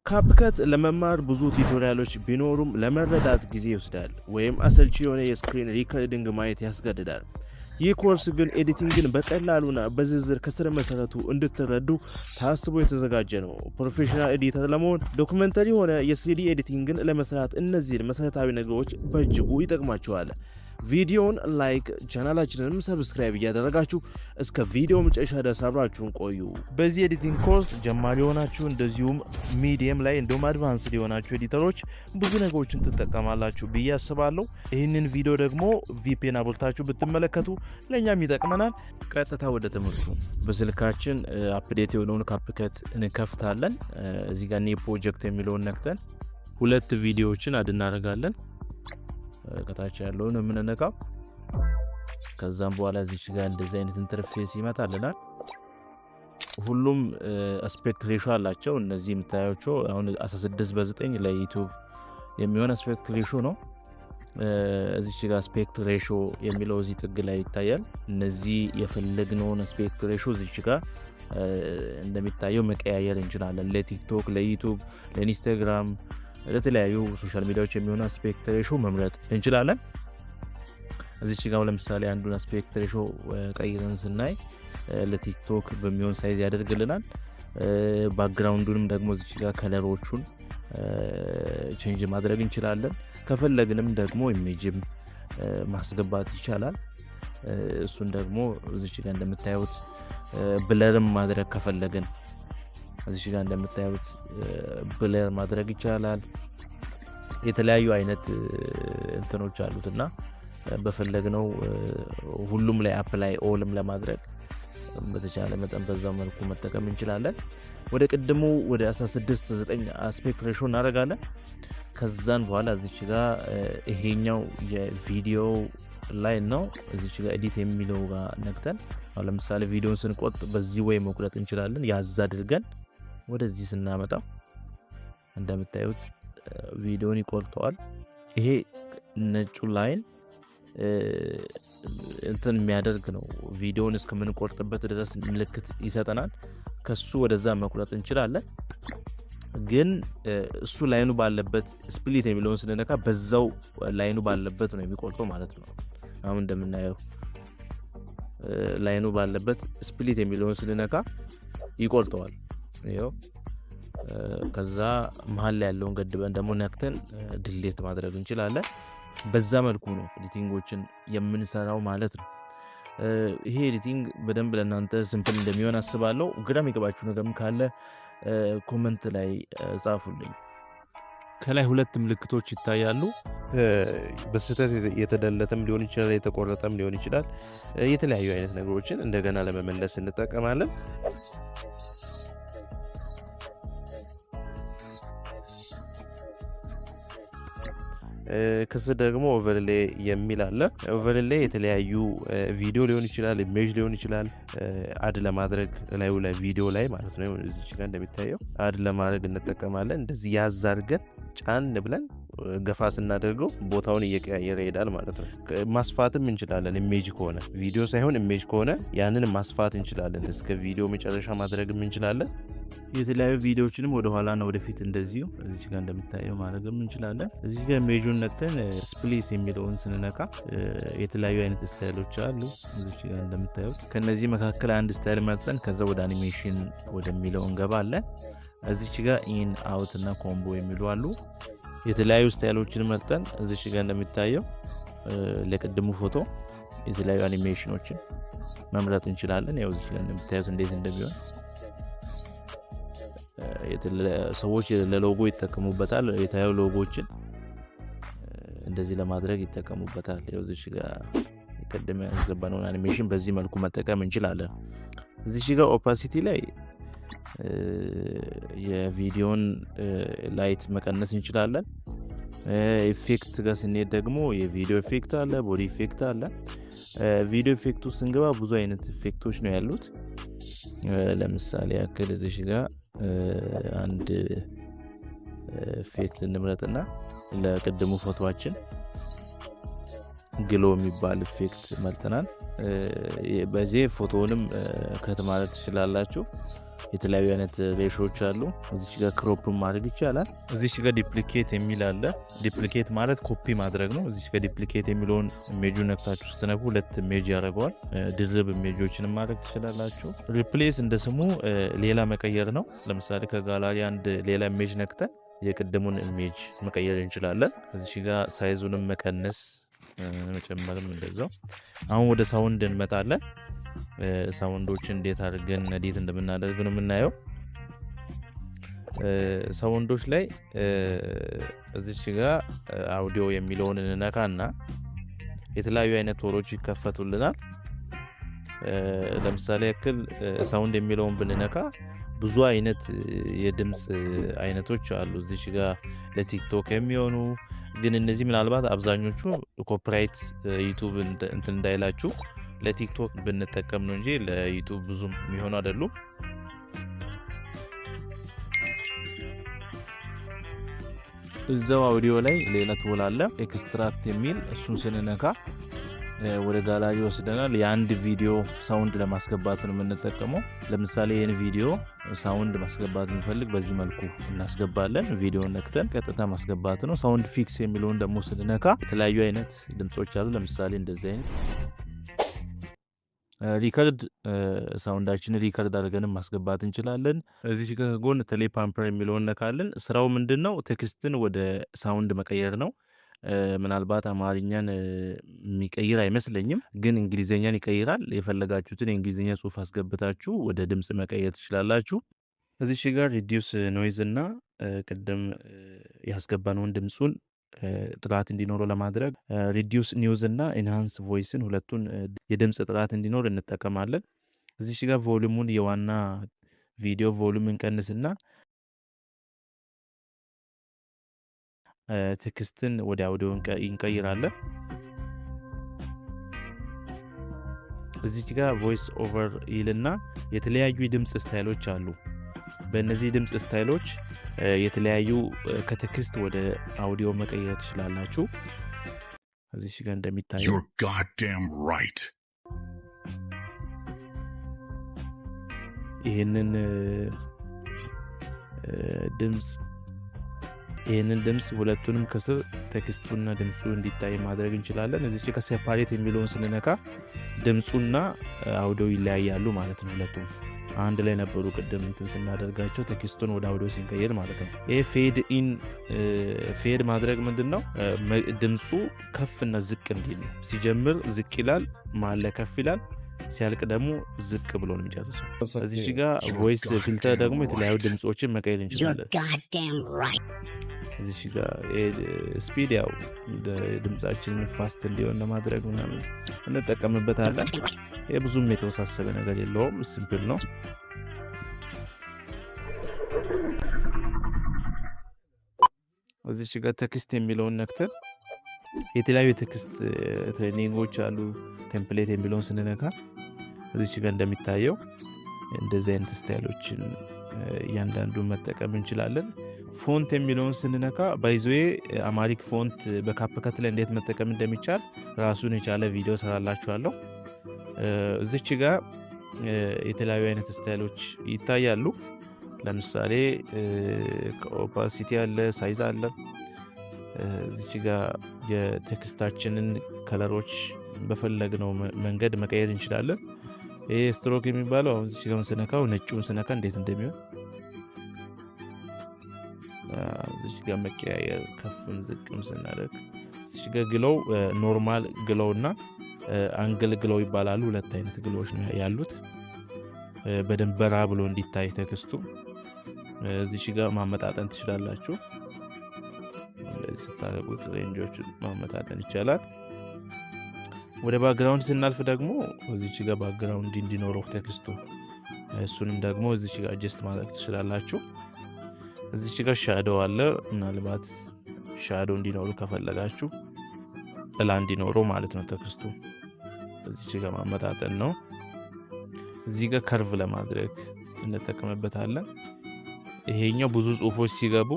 CapCut ለመማር ብዙ tutorial ኦች ቢኖሩም ለመረዳት ጊዜ ይወስዳል ወይም አሰልቺ የሆነ የ screen recording ማየት ያስገድዳል። ይህ ኮርስ ግን editing ን በቀላሉና በዝርዝር ከስር መሰረቱ እንድትረዱ ታስቦ የተዘጋጀ ነው። Professional editor ለመሆን፣ documentary ሆነ የ 3D editing ን ለመስራት እነዚህን መሰረታዊ ነገሮች በእጅጉ ይጠቅማችኋል። ቪዲዮውን like፣ ቻናላችንንም subscribe እያደረጋችሁ እስከ ቪዲዮ መጨረሻ ድረስ አብራችሁን ቆዩ። በዚህ editing course ጀማሪ የሆናችሁ፣ እንደዚሁም medium ላይ እንዲሁም advanced የሆናችሁ editor ኦች ብዙ ነገሮችን ትጠቀማላችሁ ብዬ አስባለሁ። ይህንን ቪዲዮ ደግሞ VPN አብርታችሁ ብትመለከቱ ለእኛም ይጠቅመናል። ቀጥታ ወደ ትምህርቱ። በስልካችን update የሆነውን CapCut እንከፍታለን። እዚህ ጋር new project የሚለውን ነክተን ሁለት ቪዲዮዎችን add እናደርጋለን። ከታች ያለውን የምንነካው፣ ከዛም በኋላ እዚች ጋር እንደዚህ አይነት interface ይመጣልናል። ሁሉም aspect ratio አላቸው። እነዚህ የምታያቸው አሁን 16 በ9 ለ YouTube የሚሆን aspect ratio ነው። እዚች ጋር aspect ratio የሚለው እዚህ ጥግ ላይ ይታያል። እነዚህ የፈለግነውን aspect ratio እዚች ጋር እንደሚታየው መቀያየር እንችላለን። ለ TikTok፣ ለ YouTube፣ ለ Instagram፣ ለተለያዩ social media ዎች የሚሆኑ aspect ratio መምረጥ እንችላለን። እዚች ጋር ለምሳሌ አንዱን aspect ratio ቀይረን ስናይ ለ TikTok በሚሆን size ያደርግልናል። Background ኡንም ደግሞ እዚች ጋር color ኦቹን change ማድረግ እንችላለን። ከፈለግንም ደግሞ image ም ማስገባት ይቻላል። እሱን ደግሞ እዚች ጋር እንደምታዩት blur ም ማድረግ ከፈለግን እዚች ጋር እንደምታዩት blur ማድረግ ይቻላል። የተለያዩ አይነት እንትኖች አሉት እና በፈለግነው ሁሉም ላይ apply all ም ለማድረግ በተቻለ መጠን በዛው መልኩ መጠቀም እንችላለን። ወደ ቅድሙ ወደ 16:9 aspect ratio እናደርጋለን። ከዛን በኋላ እዚች ጋር ይሄኛው የቪዲዮ ላይ ነው። እዚች ጋር edit የሚለው ጋር ነክተን አሁን ለምሳሌ ቪዲዮን ስንቆርጥ በዚህ way መቁረጥ እንችላለን። ያዝ አድርገን ወደዚህ ስናመጣው እንደምታዩት ቪዲዮን ይቆርጠዋል። ይሄ ነጩ line እንትን የሚያደርግ ነው። ቪዲዮን እስከምንቆርጥበት ድረስ ምልክት ይሰጠናል። ከሱ ወደዛ መቁረጥ እንችላለን። ግን እሱ line ኑ ባለበት split የሚለውን ስንነካ በዛው line ኑ ባለበት ነው የሚቆርጠው ማለት ነው። አሁን እንደምናየው line ኑ ባለበት split የሚለውን ስንነካ ይቆርጠዋል። ይኸው ከዛ መሀል ላይ ያለውን ገድበን ደግሞ ነክተን delete ማድረግ እንችላለን። በዛ መልኩ ነው editing ኦችን የምንሰራው ማለት ነው። ይሄ editing በደንብ ለእናንተ simple እንደሚሆን አስባለሁ። ግራ የሚገባችሁ ነገርም ካለ comment ላይ ጻፉልኝ። ከላይ ሁለት ምልክቶች ይታያሉ። በስህተት የተደለተም ሊሆን ይችላል፣ የተቆረጠም ሊሆን ይችላል። የተለያዩ አይነት ነገሮችን እንደገና ለመመለስ እንጠቀማለን። ከስር ደግሞ overlay የሚል አለ። Overlay የተለያዩ ቪዲዮ ሊሆን ይችላል፣ image ሊሆን ይችላል። Add ለማድረግ ላዩ ላይ ቪዲዮ ላይ ማለት ነው። እዚች ጋር እንደሚታየው add ለማድረግ እንጠቀማለን። እንደዚህ ያዝ አድርገን ጫን ብለን ገፋ ስናደርገው ቦታውን እየቀያየረ ይሄዳል ማለት ነው። ማስፋትም እንችላለን። Image ከሆነ፣ ቪዲዮ ሳይሆን image ከሆነ ያንን ማስፋት እንችላለን። እስከ ቪዲዮ መጨረሻ ማድረግም እንችላለን። የተለያዩ ቪዲዮዎችንም ወደ ኋላና ወደፊት እንደዚሁ እዚች ጋር እንደሚታየው ማድረግም እንችላለን። እዚች ጋር image ኡን ነክተን splice የሚለውን ስንነካ የተለያዩ አይነት style ኦች አሉ። እዚች ጋር እንደምታዩት ከነዚህ መካከል አንድ style መርጠን ከዛ ወደ አኒሜሽን ወደሚለው እንገባለን። እዚች ጋር in፣ out እና combo የሚሉ አሉ። የተለያዩ style ኦችን መርጠን እዚች ጋር እንደሚታየው ለቅድሙ ፎቶ የተለያዩ አኒሜሽኖችን መምረጥ እንችላለን። ያው እዚች ጋር እንደምታዩት እንዴት እንደሚሆን ሰዎች ለሎጎ ይጠቀሙበታል። የተለያዩ ሎጎችን እንደዚህ ለማድረግ ይጠቀሙበታል። ያው እዚች ጋር ቅድም ያስገባነውን አኒሜሽን በዚህ መልኩ መጠቀም እንችላለን። እዚች ጋር opacity ላይ የቪዲዮን light መቀነስ እንችላለን። Effect ጋር ስንሄድ ደግሞ የቪዲዮ effect አለ፣ body effect አለ። ቪዲዮ effect ኡ ስንገባ ብዙ አይነት effect ኦች ነው ያሉት። ለምሳሌ ያክል እዚህ ጋር አንድ effect እንምረጥና ለቅድሙ ፎቶአችን glow የሚባል effect መርጠናል። በዚህ ፎቶውንም cut ማለት ትችላላችሁ። የተለያዩ አይነት ratio ዎች አሉ። እዚች ጋር crop ማድረግ ይቻላል። እዚች ጋር duplicate የሚል አለ። Duplicate ማለት ኮፒ ማድረግ ነው። እዚች ጋር duplicate የሚለውን image ኡ ነክታችሁ ስትነኩ ሁለት image ያደርገዋል። ድርብ image ኦችን ማድረግ ትችላላችሁ። Replace እንደ ስሙ ሌላ መቀየር ነው። ለምሳሌ ከጋላሪ አንድ ሌላ image ነክተን የቅድሙን image መቀየር እንችላለን። እዚች ጋር size ኡንም መቀነስ መጨመርም እንደዛው። አሁን ወደ sound እንመጣለን። Sound ኦችን እንዴት አድርገን edit እንደምናደርግ ነው የምናየው። Sound ኦች ላይ እዚች ጋር አውዲዮ የሚለውን እንነካና የተለያዩ አይነት tool ኦች ይከፈቱልናል። ለምሳሌ ያክል sound የሚለውን ብንነካ ብዙ አይነት የድምፅ አይነቶች አሉ። እዚች ጋር ለ TikTok የሚሆኑ፣ ግን እነዚህ ምናልባት አብዛኞቹ copyright YouTube እንትን እንዳይላችሁ ለ TikTok ብንጠቀም ነው እንጂ ለ YouTube ብዙም የሚሆኑ አይደሉም። እዛው አውዲዮ ላይ ሌላ tool አለ፣ extract የሚል። እሱን ስንነካ ወደ ጋላሪ ይወስደናል። የአንድ ቪዲዮ sound ለማስገባት ነው የምንጠቀመው። ለምሳሌ ይህን ቪዲዮ sound ማስገባት ብንፈልግ በዚህ መልኩ እናስገባለን። ቪዲዮ ነክተን ቀጥታ ማስገባት ነው። Sound effects የሚለውን ደግሞ ስንነካ የተለያዩ አይነት ድምፆች አሉ። ለምሳሌ እንደዚህ አይነት record sound ኣችንን record አድርገንም ማስገባት እንችላለን። እዚህ ከጎን teleprompter የሚለውን እነካለን። ስራው ምንድን ነው? Text ን ወደ sound መቀየር ነው። ምናልባት አማርኛን የሚቀይር አይመስለኝም፣ ግን እንግሊዝኛን ይቀይራል። የፈለጋችሁትን የእንግሊዝኛ ጽሁፍ አስገብታችሁ ወደ ድምፅ መቀየር ትችላላችሁ። እዚች ጋር reduce noise እና ቅድም ያስገባነውን ድምፁን ጥራት እንዲኖረው ለማድረግ reduce noise እና enhance voice ን ሁለቱን የድምፅ ጥራት እንዲኖር እንጠቀማለን። እዚች ጋር volume ኡን የዋና ቪዲዮ volume እንቀንስና text ን ወደ አውዲዮ እንቀይራለን። እዚች ጋር voice over ይልና የተለያዩ የድምፅ style ኦች አሉ። በእነዚህ ድምፅ style ኦች የተለያዩ ከ text ወደ አውዲዮ መቀየር ትችላላችሁ። እዚች ጋር እንደሚታየው You're goddamn right. ይህንን ድምፅ ሁለቱንም ከስር text ኡና ድምፁ እንዲታይ ማድረግ እንችላለን። እዚች ከ separate የሚለውን ስንነካ ድምፁና አውዲዮ ይለያያሉ ማለት ነው። ሁለቱም አንድ ላይ ነበሩ ቅድም እንትን ስናደርጋቸው፣ text ኡን ወደ አውዲዮ ሲንቀይር ማለት ነው። ይሄ fade in fade ማድረግ ምንድን ነው? ድምፁ ከፍና ዝቅ እንዲል ነው። ሲጀምር ዝቅ ይላል፣ መሀል ላይ ከፍ ይላል፣ ሲያልቅ ደግሞ ዝቅ ብሎ ነው የሚጨርሰው። እዚች ጋር voice filter ደግሞ የተለያዩ ድምፆችን መቀየር እንችላለን። እዚች ጋር speed ያው ድምፃችንን fast እንዲሆን ለማድረግ ምናምን እንጠቀምበታለን። ይህ ብዙም የተወሳሰበ ነገር የለውም፣ simple ነው። እዚች ጋር text የሚለውን ነክተን የተለያዩ የ text trending ኦች አሉ። Template የሚለውን ስንነካ እዚች ጋር እንደሚታየው እንደዚህ አይነት style ኦችን እያንዳንዱን መጠቀም እንችላለን። Font የሚለውን ስንነካ፣ by the way፣ Amharic font በ CapCut ላይ እንዴት መጠቀም እንደሚቻል ራሱን የቻለ ቪዲዮ ሰራላችኋለሁ። እዚች ጋር የተለያዩ አይነት style ኦች ይታያሉ። ለምሳሌ opacity አለ፣ size አለ። እዚች ጋር የ text ኣችንን color ኦች በፈለግነው መንገድ መቀየር እንችላለን። ይሄ ስትሮክ የሚባለው አሁን እዚች ጋር ስነካው፣ ነጩን ስነካ እንዴት እንደሚሆን እዚች ጋር መቀያየር ከፍም ዝቅም ስናደርግ፣ እዚች ጋር glow፣ normal glow እና angle glow ይባላሉ። ሁለት አይነት glow ዎች ነው ያሉት። በደንብ በራ ብሎ እንዲታይ text ኡ እዚች ጋር ማመጣጠን ትችላላችሁ። እንደዚህ ስታደርጉት range ኦች ማመጣጠን ይቻላል። ወደ background ስናልፍ ደግሞ እዚች ጋር background እንዲኖረው text ኡ እሱንም ደግሞ እዚች ጋር adjust ማድረግ ትችላላችሁ። እዚች ጋር shadow አለ። ምናልባት shadow እንዲኖሩ ከፈለጋችሁ፣ ጥላ እንዲኖረው ማለት ነው። Text ኡ እዚች ጋር ማመጣጠን ነው። እዚህ ጋር curve ለማድረግ እንጠቀምበታለን። ይሄኛው ብዙ ጽሁፎች ሲገቡ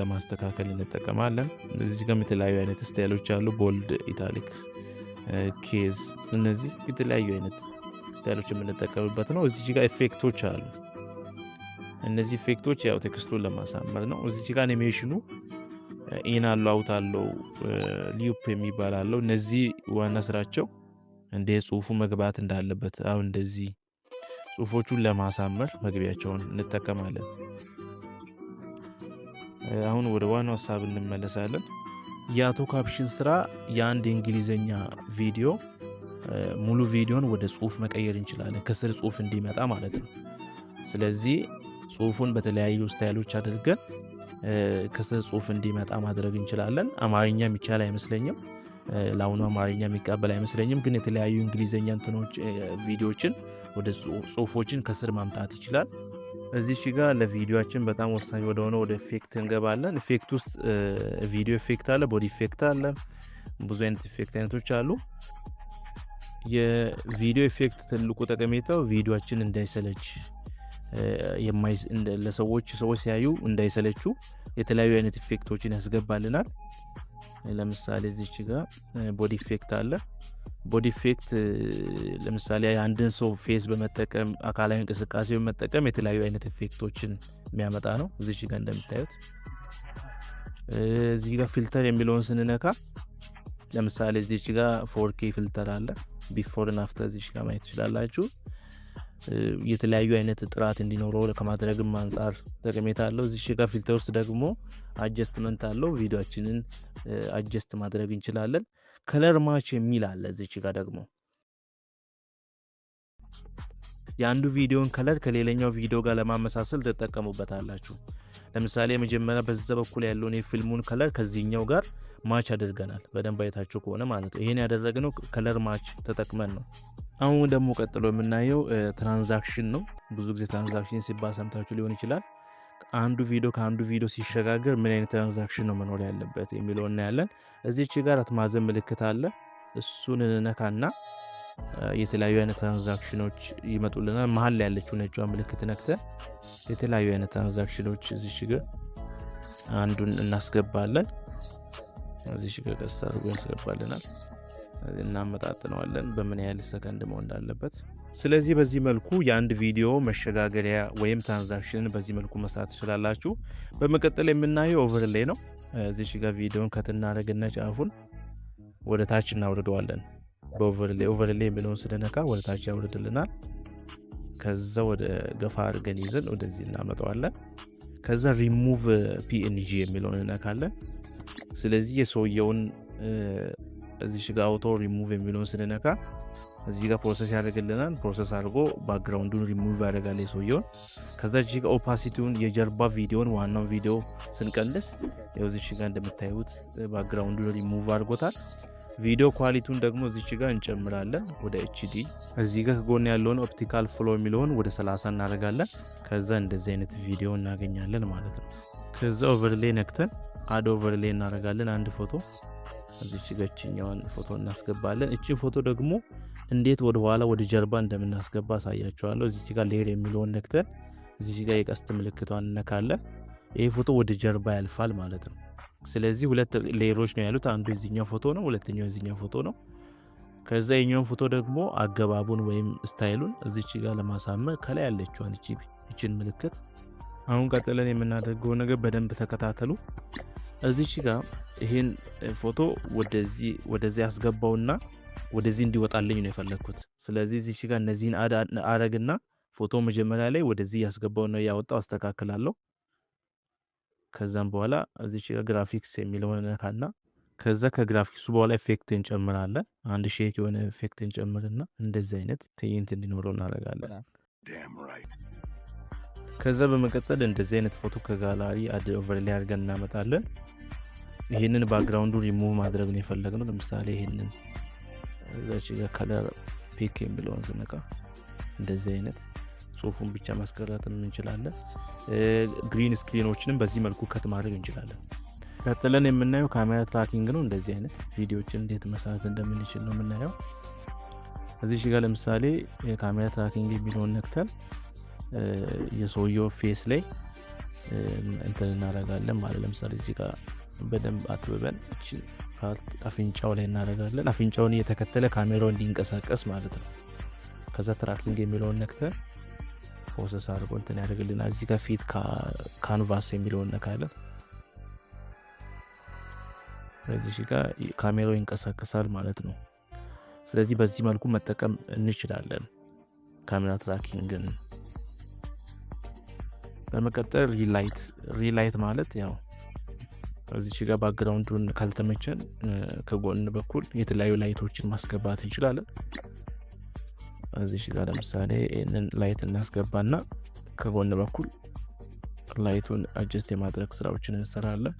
ለማስተካከል እንጠቀማለን። እዚህ ጋር የተለያዩ አይነት style ኦች አሉ። Bold፣ italic፣ case፣ እነዚህ የተለያዩ አይነት style ኦች የምንጠቀምበት ነው። እዚህ ጋር effect ኦች አሉ። እነዚህ effect ኦች ያው text ኡን ለማሳመር ነው። እዚህ ጋር አኒሜሽኑ in አለው፣ out አለው፣ loop የሚባል አለው። እነዚህ ዋና ስራቸው እንደ ጽሁፉ መግባት እንዳለበት አሁን እንደዚህ ጽሁፎቹን ለማሳመር መግቢያቸውን እንጠቀማለን። አሁን ወደ ዋናው ሀሳብ እንመለሳለን። የ auto caption ስራ የአንድ የእንግሊዝኛ ቪዲዮ ሙሉ ቪዲዮን ወደ ጽሁፍ መቀየር እንችላለን፣ ከስር ጽሁፍ እንዲመጣ ማለት ነው። ስለዚህ ጽሁፉን በተለያዩ style ኦች አድርገን ከስር ጽሁፍ እንዲመጣ ማድረግ እንችላለን። አማርኛ የሚቻል አይመስለኝም። ለአሁኑ አማርኛ የሚቀበል አይመስለኝም። ግን የተለያዩ እንግሊዝኛ እንትኖች ቪዲዮችን ወደ ጽሁፎችን ከስር ማምጣት ይችላል። እዚች ጋር ለቪዲዮችን በጣም ወሳኝ ወደሆነ ወደ effect እንገባለን። Effect ውስጥ video effect አለ፣ body effect አለ፣ ብዙ አይነት effect አይነቶች አሉ። የ video effect ትልቁ ጠቀሜታው ቪዲዮችን እንዳይሰለች፣ ለሰዎች ሰዎች ሲያዩ እንዳይሰለቹ የተለያዩ አይነት effect ኦችን ያስገባልናል። ለምሳሌ እዚች ጋር body effect አለ። Body effect ለምሳሌ አንድን ሰው face በመጠቀም፣ አካላዊ እንቅስቃሴ በመጠቀም የተለያዩ አይነት effect ኦችን የሚያመጣ ነው። እዚች ጋር እንደምታዩት እዚህ ጋር filter የሚለውን ስንነካ ለምሳሌ እዚች ጋር 4K filter አለ። Before እና after እዚች ጋር ማየት ትችላላችሁ። የተለያዩ አይነት ጥራት እንዲኖረው ከማድረግም አንጻር ጠቀሜታ አለው። እዚች ጋር filter ውስጥ ደግሞ adjustment አለው። ቪዲዮችንን adjust ማድረግ እንችላለን። Color match የሚል አለ። እዚች ጋር ደግሞ የአንዱ ቪዲዮን color ከሌላኛው ቪዲዮ ጋር ለማመሳሰል ትጠቀሙበታላችሁ። ለምሳሌ መጀመሪያ በዛ በኩል ያለውን የፊልሙን color ከዚህኛው ጋር match አድርገናል። በደንብ አይታችሁ ከሆነ ማለት ነው። ይሄን ያደረግነው color match ተጠቅመን ነው። አሁን ደግሞ ቀጥሎ የምናየው transition ነው። ብዙ ጊዜ transition ሲባል ሰምታችሁ ሊሆን ይችላል። አንዱ ቪዲዮ ከአንዱ ቪዲዮ ሲሸጋገር ምን አይነት transition ነው መኖር ያለበት የሚለው እናያለን። እዚች ጋር አራት ማዕዘን ምልክት አለ። እሱን ነካና የተለያዩ አይነት transition ኦች ይመጡልናል። መሀል ላይ ያለችው ነጯ ምልክት ነክተን የተለያዩ አይነት transition ኦች እዚች ጋር አንዱን እናስገባለን። እዚች ጋር ቀስ አድርጎ ያስገባልናል። እናመጣጥነዋለን በምን ያህል ሰከንድ መሆን እንዳለበት። ስለዚህ በዚህ መልኩ የአንድ ቪዲዮ መሸጋገሪያ ወይም transition ን በዚህ መልኩ መስራት ትችላላችሁ። በመቀጠል የምናየው overlay ነው። እዚች ጋር ቪዲዮን cut እናደርግና ጫፉን ወደ ታች እናውርደዋለን። በ overlay overlay የሚለውን ስንነካ ወደ ታች ያውርድልናል። ከዛ ወደ ገፋ አድርገን ይዘን ወደዚህ እናመጣዋለን። ከዛ ሪሙቭ ፒኤንጂ የሚለውን እነካለን። ስለዚህ የሰውየውን እዚህ ጋር አውቶ ሪሙቭ የሚለውን ስንነካ እዚህ ጋር process ያደርግልናል። ፕሮሰስ አድርጎ ባክግራውንዱን ሪሙቭ ያደርጋል የሰውየውን። ከዛ እዚህ ጋር opacity ውን የጀርባ ቪዲዮን ዋናው ቪዲዮ ስንቀንስ ያው እዚህ ጋር እንደምታዩት ባክግራውንዱን ሪሙቭ አድርጎታል። Video quality ውን ደግሞ እዚች ጋር እንጨምራለን ወደ HD። እዚህ ጋር ከጎን ያለውን optical flow የሚለውን ወደ 30 እናደርጋለን። ከዛ እንደዚህ አይነት ቪዲዮ እናገኛለን ማለት ነው። ከዛ overlay ነክተን add overlay እናደርጋለን። አንድ ፎቶ እዚች ጋር እችኛዋን ፎቶ እናስገባለን። እቺን ፎቶ ደግሞ እንዴት ወደ ኋላ ወደ ጀርባ እንደምናስገባ አሳያችኋለሁ። እዚች ጋር layer የሚለውን ነክተን እዚች ጋር የቀስት ምልክቷን እነካለን። ይሄ ፎቶ ወደ ጀርባ ያልፋል ማለት ነው። ስለዚህ ሁለት layer ኦች ነው ያሉት። አንዱ የዚህኛው ፎቶ ነው፣ ሁለተኛው የዚህኛው ፎቶ ነው። ከዛ የኛውን ፎቶ ደግሞ አገባቡን ወይም style ኡን እዚች ጋር ለማሳመር ከላይ ያለችዋን እቺን ምልክት አሁን ቀጥለን የምናደርገው ነገር በደንብ ተከታተሉ። እዚች ጋር ይሄን ፎቶ ወደዚህ አስገባውና ወደዚህ እንዲወጣልኝ ነው የፈለግኩት። ስለዚህ እዚች ጋር እነዚህን አረግና ፎቶ መጀመሪያ ላይ ወደዚህ ያስገባውና ያወጣው አስተካክላለሁ። ከዛም በኋላ እዚች ጋር ግራፊክስ የሚለውን ነካና ከዛ ከግራፊክሱ በኋላ effect እንጨምራለን። አንድ shake የሆነ effect እንጨምርና እንደዚህ አይነት ትዕይንት እንዲኖረው እናደርጋለን። Damn right. ከዛ በመቀጠል እንደዚህ አይነት ፎቶ ከ gallery add overlay አድርገን እናመጣለን። ይህንን ባክግራውንዱን ሪሙቭ ማድረግ ነው የፈለግነው። ለምሳሌ ይህንን እዛች ጋር color pick የሚለውን ስነካ እንደዚህ አይነት ጽሁፉን ብቻ ማስቀረትም እንችላለን። Green screen ኦችንም በዚህ መልኩ cut ማድረግ እንችላለን። ቀጥለን የምናየው camera tracking ነው። እንደዚህ አይነት ቪዲዮዎችን እንዴት መስራት እንደምንችል ነው የምናየው። እዚህ ጋር ለምሳሌ የ camera tracking የሚለውን ነክተን የሰውየው face ላይ እንትን እናደርጋለን ማለት። ለምሳሌ እዚህ ጋር በደንብ አጥብበን እቺን part አፍንጫው ላይ እናደርጋለን። አፍንጫውን እየተከተለ ካሜራው እንዲንቀሳቀስ ማለት ነው። ከዛ tracking የሚለውን ነክተን Process አድርጎ እንትን ያደርግልናል። እዚህ ጋር fit canvas የሚለውን ነካለን። በዚህ ጋር ካሜራው ይንቀሳቀሳል ማለት ነው። ስለዚህ በዚህ መልኩ መጠቀም እንችላለን camera tracking ን። በመቀጠል relight። Relight ማለት ያው እዚች ጋር background ኡን ካልተመቸን ከጎን በኩል የተለያዩ light ኦችን ማስገባት እንችላለን። እዚች ጋር ለምሳሌ ይህንን light እናስገባና ከጎን በኩል light ኡን adjust የማድረግ ስራዎችን እንሰራለን።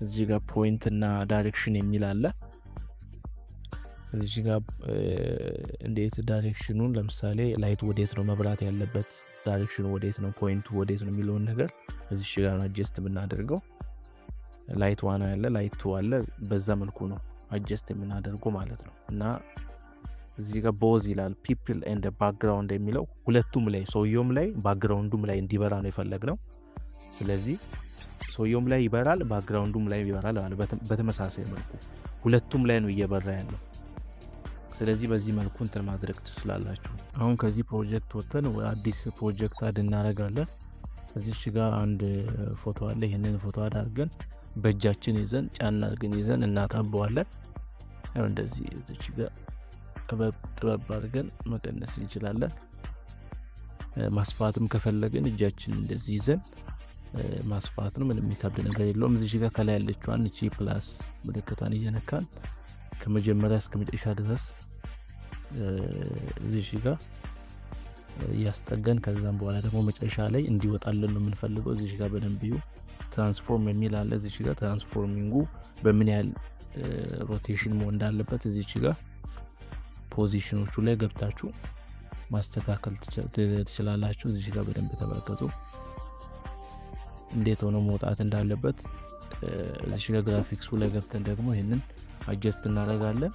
እዚህ ጋር point እና direction የሚል አለ። እዚህ ጋር እንዴት direction ኑን፣ ለምሳሌ light ወዴት ነው መብራት ያለበት፣ direction ኑ ወዴት ነው፣ point ኡ ወዴት ነው የሚለውን ነገር እዚህ ጋር ነው adjust የምናደርገው። Light one አለ፣ light two አለ። በዛ መልኩ ነው adjust የምናደርገው ማለት ነው። እና እዚህ ጋር both ይላል፣ people and background የሚለው ሁለቱም ላይ፣ ሰውየውም ላይ background ኡም ላይ እንዲበራ ነው የፈለግነው። ስለዚህ ሰውየውም ላይ ይበራል፣ background ኡም ላይ ይበራል። በተመሳሳይ መልኩ ሁለቱም ላይ ነው እየበራ ያለው። ስለዚህ በዚህ መልኩ እንትን ማድረግ ትችላላችሁ። አሁን ከዚህ ፕሮጀክት ወጥተን አዲስ ፕሮጀክት add እናደርጋለን። እዚች ጋር አንድ ፎቶ አለ። ይህንን ፎቶ add አድርገን በእጃችን ይዘን ጫና አድርገን ይዘን እናጣበዋለን። ያው እንደዚህ እዚች ጋር ጥበብ ጥበብ አድርገን መቀነስ እንችላለን። ማስፋትም ከፈለግን እጃችን እንደዚህ ይዘን ማስፋት ነው። ምንም የሚከብድ ነገር የለውም። እዚህ ጋር ከላይ ያለችዋን እቺ plus ምልክቷን እየነካን ከመጀመሪያ እስከ መጨረሻ ድረስ እዚህ ጋር እያስጠገን ከዛም በኋላ ደግሞ መጨረሻ ላይ እንዲወጣልን ነው የምንፈልገው። እዚህ ጋር በደንብ እዩ። Transform የሚል አለ። እዚህ ጋር transforming ኡ በምን ያህል rotation መሆን እንዳለበት እዚች ጋር position ኦቹ ላይ ገብታችሁ ማስተካከል ትችላላችሁ። እዚህ ጋር በደንብ ተመልከቱ እንዴት ሆኖ መውጣት እንዳለበት። እዚህ ጋር ግራፊክሱ ላይ ገብተን ደግሞ ይህንን adjust እናደርጋለን።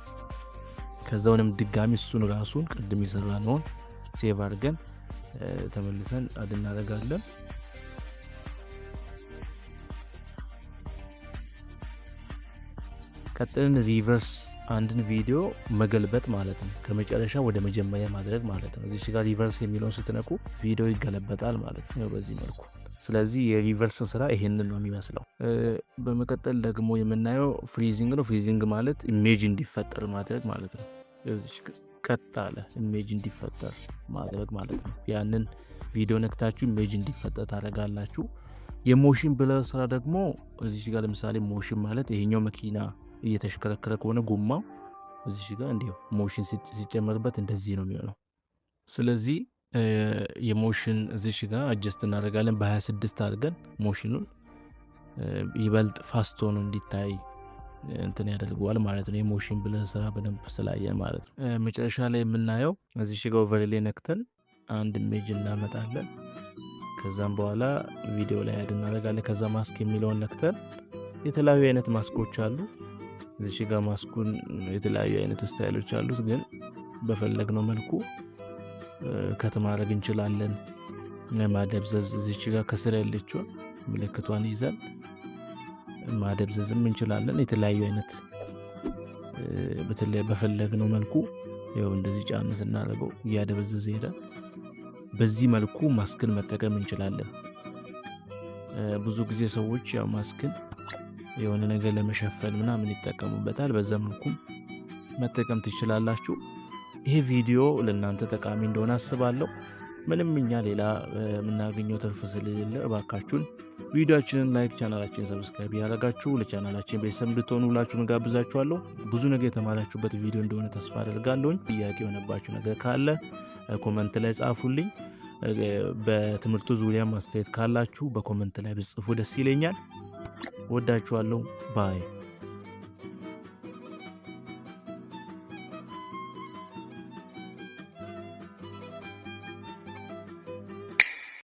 ከዛውንም ድጋሚ እሱን ራሱን ቅድም የሰራነውን save አድርገን ተመልሰን add እናደርጋለን። ቀጥለን reverse፣ አንድን ቪዲዮ መገልበጥ ማለት ነው። ከመጨረሻ ወደ መጀመሪያ ማድረግ ማለት ነው። እዚህ ጋር reverse የሚለውን ስትነኩ ቪዲዮ ይገለበጣል ማለት ነው በዚህ መልኩ። ስለዚህ የ reverse ስራ ይሄንን ነው የሚመስለው። በመቀጠል ደግሞ የምናየው freezing ነው። Freezing ማለት image እንዲፈጠር ማድረግ ማለት ነው። እዚህ ቀጥ አለ፣ image እንዲፈጠር ማድረግ ማለት ነው። ያንን ቪዲዮ ነክታችሁ image እንዲፈጠር ታደርጋላችሁ። የ motion blur ስራ ደግሞ እዚህ ጋር ለምሳሌ motion ማለት ይሄኛው መኪና እየተሽከረከረ ከሆነ ጎማው እዚህ ጋር እንዲሁ motion ሲጨመርበት እንደዚህ ነው የሚሆነው። ስለዚህ የ motion እዚህ ጋር adjust እናደርጋለን፣ በ26 አድርገን motion ኑን ይበልጥ fast ሆኖ እንዲታይ እንትን ያደርገዋል ማለት ነው። የ motion blur ስራ በደንብ ስላየን ማለት ነው። መጨረሻ ላይ የምናየው እዚህ ጋር overlay ነክተን አንድ image እናመጣለን። ከዛም በኋላ ቪዲዮ ላይ add እናደርጋለን። ከዛ ማስክ የሚለውን ነክተን የተለያዩ አይነት ማስኮች አሉ። እዚህ ጋር ማስኩን የተለያዩ አይነት style ኦች አሉት፣ ግን በፈለግነው መልኩ cut ማድረግ እንችላለን። ማደብዘዝ፣ እዚች ጋር ከስር ያለችውን ምልክቷን ይዘን ማደብዘዝም እንችላለን። የተለያዩ አይነት በፈለግነው መልኩ ይኸው እንደዚህ ጫን ስናደርገው እያደበዘዘ ይሄዳል። በዚህ መልኩ ማስክን መጠቀም እንችላለን። ብዙ ጊዜ ሰዎች ያው ማስክን የሆነ ነገር ለመሸፈን ምናምን ይጠቀሙበታል። በዛ መልኩም መጠቀም ትችላላችሁ። ይሄ ቪዲዮ ለእናንተ ጠቃሚ እንደሆነ አስባለሁ። ምንም እኛ ሌላ የምናገኘው ትርፍ ስለሌለ እባካችሁን ቪዲዮአችንን like፣ ቻናላችንን subscribe ያደረጋችሁ ለቻናላችን ቤተሰብ እንድትሆኑ ሁላችሁም እጋብዛችኋለሁ። ብዙ ነገር የተማራችሁበት ቪዲዮ እንደሆነ ተስፋ አደርጋለሁኝ። ጥያቄ የሆነባችሁ ነገር ካለ comment ላይ ጻፉልኝ። በትምህርቱ ዙሪያ አስተያየት ካላችሁ በ comment ላይ ብትጽፉ ደስ ይለኛል። ወዳችኋለሁ። Bye።